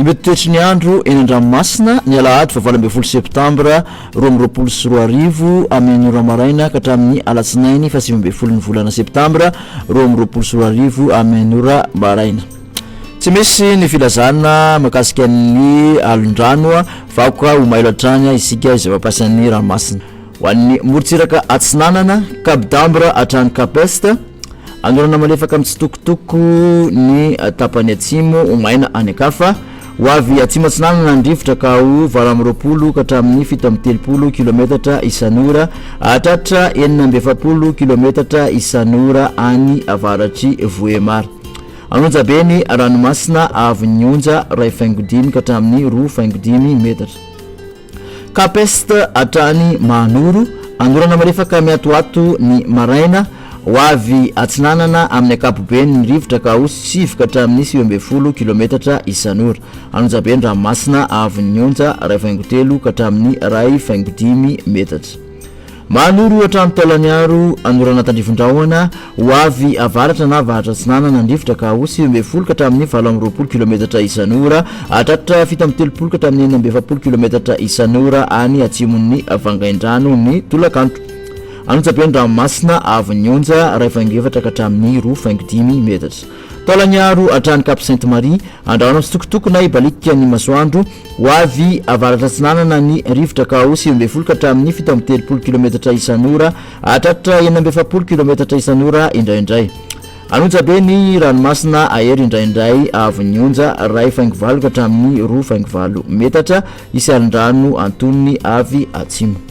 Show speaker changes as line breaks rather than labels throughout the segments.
Ny mety toetry ny andro eny an-dranomasina, ny alahady faha 18 septambra 2022 amin'ny ora maraina ka hatramin'ny alatsinainy faha 19 ny volana septambra 2022 amin'ny ora maraina. Tsy misy ny filazana mahakasika ny alon-drano fa aoka ho mailo hatrany isika izay mampiasa ny ranomasina. Ho an'ny morontsiraka atsinanana, Cap d'Ambre hatrany Cap Est, Anorana malefaka mitsitokotoko ny tapany atsimo ho maina any an-kafa. Ho avy atsimo atsinanana ny rivotra ka ho 28 ka hatramin'ny 37 kilometatra isan'ora, hahatratra 46 kilometatra isan'ora any avaratr'i Vohemar. An'Onjabe ny ranomasina haavon'ny onja 1,5 ka hatramin'ny 2,5 metatra. Cap Est hatrany Mahanoro, Anorana malefaka miatoato ny maraina, ho avy atsinanana amin'ny ankapobeny ny rivotra ka ho 9 ka hatramin'ny 19 kilometatra isan'ora. Anonjabe ny ranomasina haavon'ny onja 1,3 ka hatramin'ny 1,5 metatra. Mahanoro hatrany Taolagnaro, Anorana tandrifin-drahona, ho avy avaratra na avaratra atsinanana ny rivotra ka ho 19 ka hatramin'ny 28 kilometatra isan'ora, hahatratra 37 ka hatramin'ny 46 kilometatra isan'ora any atsimon'ny Vangaindrano ny tolakandro. Anonjabe ny ranomasina, haavon'ny onja 1,4 ka hatramin'ny 2,5 metatra. Taolagnaro hatrany Cap Sainte Marie, Andrahona mitsitokotoko na hibaliaka ny masoandro, Ho avy avaratra-atsinanana ny rivotra ka ho 19 ka hatramin'ny 37 kilometatra isan'ora, hahatratra 46 kilometatra isan'ora indraindray. An'onjabe ny ranomasina hahery indraindray haavon'ny onja 1,8 ka hatramin'ny 2,8 metatra, hisy alin-drano antonony avy atsimo.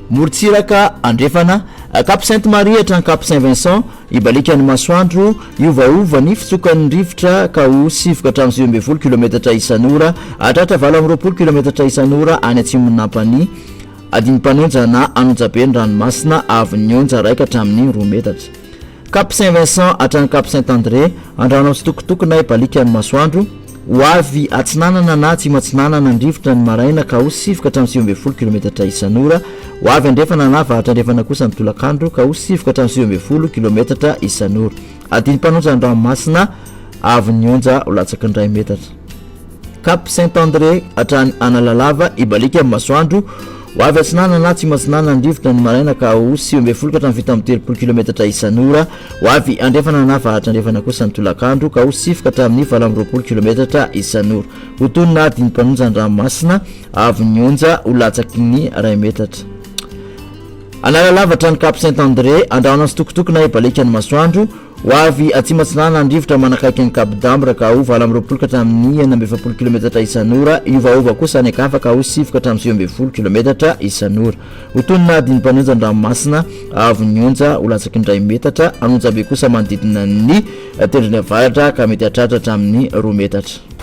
Morontsiraka andrefana, Cap Sainte Marie hatrany Cap Saint Vincent, hibaliaka ny masoandro, hiovaova ny fitsokan'ny rivotra ka ho 9 ka hatramin'ny 19 kilometatra isan'ora, hahatratra 28 kilometatra isan'ora any atsimon'i Nampani, Adinimpanonja na Anonjabe ny ranomasina haavon'ny onja iray ka hatramin'ny roa metatra. Cap Saint Vincent hatrany Cap Saint André, Andrano mitsitokotoko na hibaliaka ny masoandro, Ho avy atsinanana na atsimo atsinanana ny rivotra ny maraina ka ho 9 ka hatramin'ny 19 kilometatra isan'ora. Ho avy andrefana na avaratra andrefana kosa ny tolakandro ka ho 9 ka hatramin'ny 19 kilometatra isan'ora. Adin'ny mpanonja ny ranomasina haavon'ny onja ho latsaky ny iray metatra. Cap Saint André hatrany Analalava, hibaliaka ny masoandro. Ho avy atsinanana na atsimo atsinanana ny rivotra ny maraina ka ho 19 ka hatramin'ny 37 kilometatra isan'ora. Ho avy andrefana na avaratra andrefana kosa ny tolakandro ka ho 9 ka hatramin'ny 28 kilometatra isan'ora. Ho toy ny adin'ny mpanonja ny ranomasina haavon'ny onja ho latsaky ny iray metatra. Analalava hatrany Cap Saint André, Andrahona sy Tokotoko na Ibaliaka ny masoandro. Ho avy atsimo atsinanana ny rivotra manakaiky an'i Cap d'Ambre ka ho 28 ka hatramin'ny 46 kilometatra isan'ora. Hiovaova kosa any an-kafa ka ho 9 ka hatramin'ny 19 kilometatra isan'ora. Ho toy ny adin'ny mpanonja ny ranomasina haavon'ny onja ho latsaky ny iray metatra, an'onjabe kosa manodidina ny tendrony avaratra ka mety hahatratra hatramin'ny roa metatra.